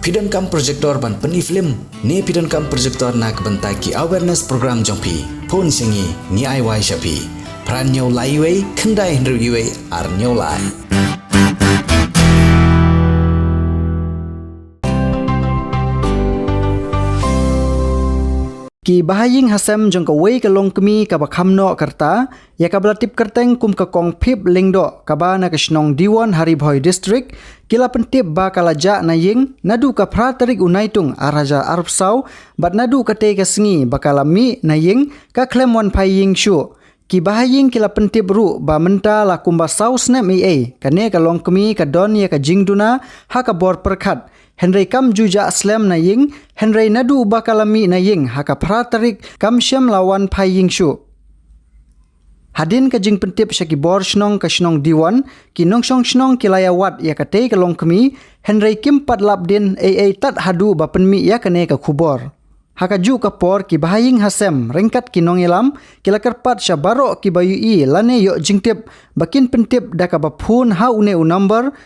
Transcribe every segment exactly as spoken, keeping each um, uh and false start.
Phi donkam projector ban pyni film ne phi donkam projector na ka bynta ki awareness program jong phi? Phone sha ngi, ngi ai wai sha phi. Phra hynñiew lai wei, khyndai hynriew wei, ar hynñiew lai. Ki bahaïing hasem jong kawei ka longkmie kaba kham noh ka rta, ïa kaba la tip kyrteng kum ka Kong Phip Lyngdoh, kaba na ka shnong Diwon ha Ri Bhoi District, ki la pyntip ba ka la jah na ïing naduh ka phra tarik u Naitung ar hajar arphew saw, bad naduh katei ka sngi ba ka la mih na ïing ka khlem wan phai ïing shuh. Ki bahaïing ki la pyntip ruh ba mynta la kumba saw snem eiei kane ka longkmie ka don ïa ka jingduna ha ka bor pyrkhat. Hynrei kam ju jah slem na ïing, hynrei naduh ba ka la mih na ïing ha ka phra tarik kam shym la wan phai ïing shuh. Hadien ka jingpyntip sha ki bor shnong ka shnong Diwon, ki nongshong shnong ki la ïa wad ïa katei ka longkmie, hynrei kim pat lap dien eiei tad haduh ba pynmih ïa kane ka khubor. Ha kajuh ka por ki bahaïing hasem ryngkat ki nongïalam ki la kyrpad sha baroh kiba ïohi lane ïoh jingtip ba kin pyntip da kaba phone ha une u number.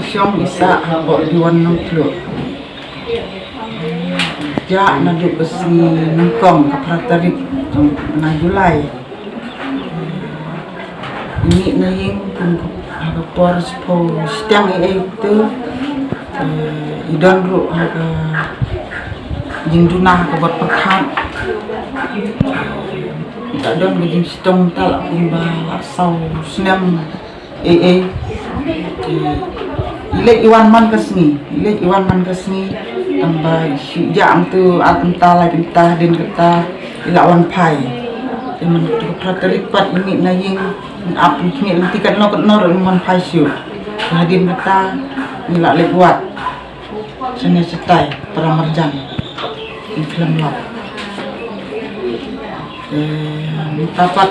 Shong Isa ha Bor Diwon Nongtluh. Jah naduh ka sngi nyngkong ka phra tarik jong na July. Mih na ïing kum ha ka por shiphew shiteng eiei tu. Eh, i don ruh ha ka jingduna ha ka bor pyrkhat. Ka don ka jingshitom ta la kumba la saw snem eiei. I leit i wan man ka sngi, i leit i wan man ka sngi, tang ba shu jah hangtu ar kynta lai kynta hadien kata i la wan phai. Te man tu ka phra tarik pat i mih na ïing, ap i khmih lynti katno katno ruh i wan phai shuh. Hadien kata i la leit wad. Sene setai para marjan. Ngi khlem lap. Eh, mynta pat,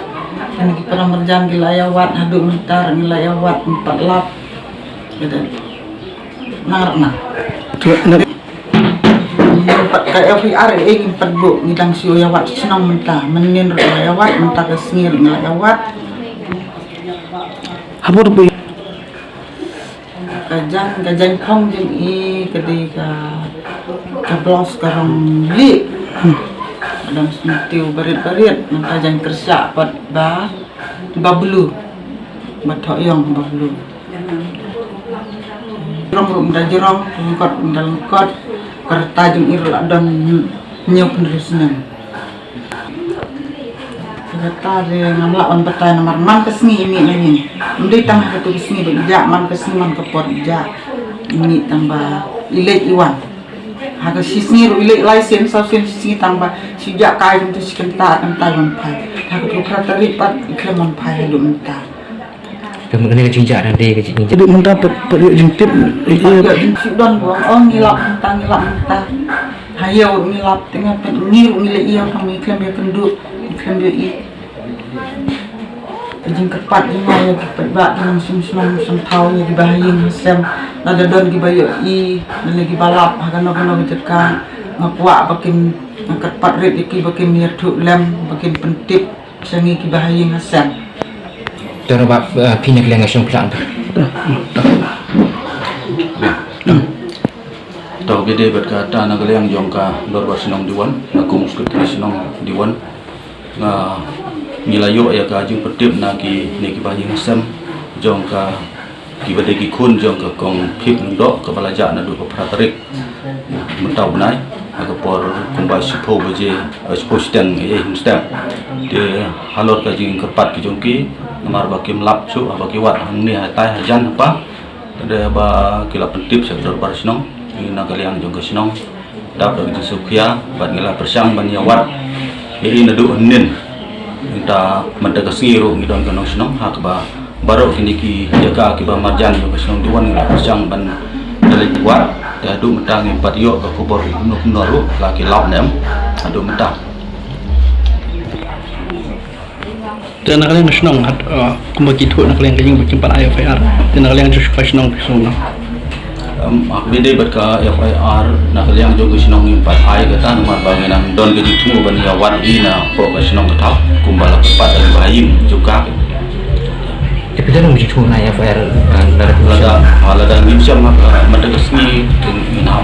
ngi para marjan ngi la ïa wad haduh mynta ngi la ïa wad, ngi pat lap. Kata. Nang rak nang. Tu, nang. Ngi pat ka F I R eh ngi pat buh ngi dang shu ïa wad shnong mynta. Mynnin ruh ngi la ïa wad, mynta ka sngi ruh ngi la ïa wad. Hapur pi. Ka jaiñ, ka jaiñ phong jong i ka dei ka, ka blouse ka rong lieh. Ka dang sngewthuh barit barit, nangta jaiñ kyrshah pat ba, ba blue. Ba thoh ïong ba blue. Jrong ruh ynda jrong, lyngkot ynda lyngkot, ka rta jong i ruh la don hynñiew hynriew snem. Kata de ngam lah ban batai namar man ka sngi i mih na ïing. Ym dei tang ha katu ka sngi ba i jah, man ka sngi man ka por i jah. I mih tang ba i leit i wan. Ha ka shi sngi ruh i leit lai sien, saw sien shi sngi tang ba shu jah kai kumta shi kynta kynta ban phai. Ha katu ka phra tarik pat i khlem ban phai haduh mynta. Ka mynta ka jingjah dang dei ka jingjah. Dei mynta pat, pat ïoh jingtip, ïoh. Ïoh jingshitom don ba ong ngi lap mynta, ngi lap mynta. Ha ïew ngi lap, te nga pat ngi ruh ngi leh ïew, tang ngi khlem ïakynduh, ngi khlem ïohi. Ka jingkyrpad jong nga ïa ki paidbah, ki nongshim shnong shim thaw, ïa ki bahaïing hasem. Lada don kiba ïohi, lane kiba lap ha kano kano ka jaka, nga kwah ba kin, nga kyrpad rit ïa ki ba kin ïathuh lem, ba kin pyntip sha ngi ki bahaïing hasem. Te ruh ba, eh, phi na ka liang ka shnong phi lah. To, phi dei bad kata na ka liang jong ka dorbar shnong Diwon, nga kum u sekretari shnong Diwon. Nga, ngi la ïoh ïa ka jingpyntip na kine ki bahaïing hasem jong ka Kiba dei ki khun jong ka Kong Phip Lyngdoh kaba la jah naduh ka phra tarik mynta u bnai ha ka por kumba shiphew baje, eh, shiphew shiteng, eh, shiteng. Te halor ka jingkyrpad ki jong ki namar ba kim lap shuh haba ki wad hangne hatai hajan haba. Te ba ki la pyntip sha ka dorbar shnong, na ka liang jong ka shnong. Dap da ka jingsngewkhia bad ngi la pyrshang ban ïa wad ïa i naduh hynnin. Mynta, mynta ka sngi ruh ngi don ka nongshnong ha kaba baroh kine ki jaka kiba marjan jong ka shnong Diwon ngi la pyrshang ban ïa leit wad. Te haduh mynta ngim pat ïoh ka khubor kumno kumno ruh la ki lap ne em haduh mynta. Te na ka liang ka shnong, hat, uh, kumba ki thuh na ka liang ka ïing ba kim pat ai F I R. Te na ka liang jong ka shnong ki shnong. Um, haba dei bad ka F I R na ka liang jong ka shnong ngim pat ai kata namar ba ngi nang don ka jingthmu ban ïa wad i na pdeng ka shnong ka thaw kumba la kyrpad da ki bahaïing jong ka. Te phi Te nang jingthmu na F I R, eh, lada, lada, ah, lada ngim shym, ah, mynta ka sngi, te ngin hap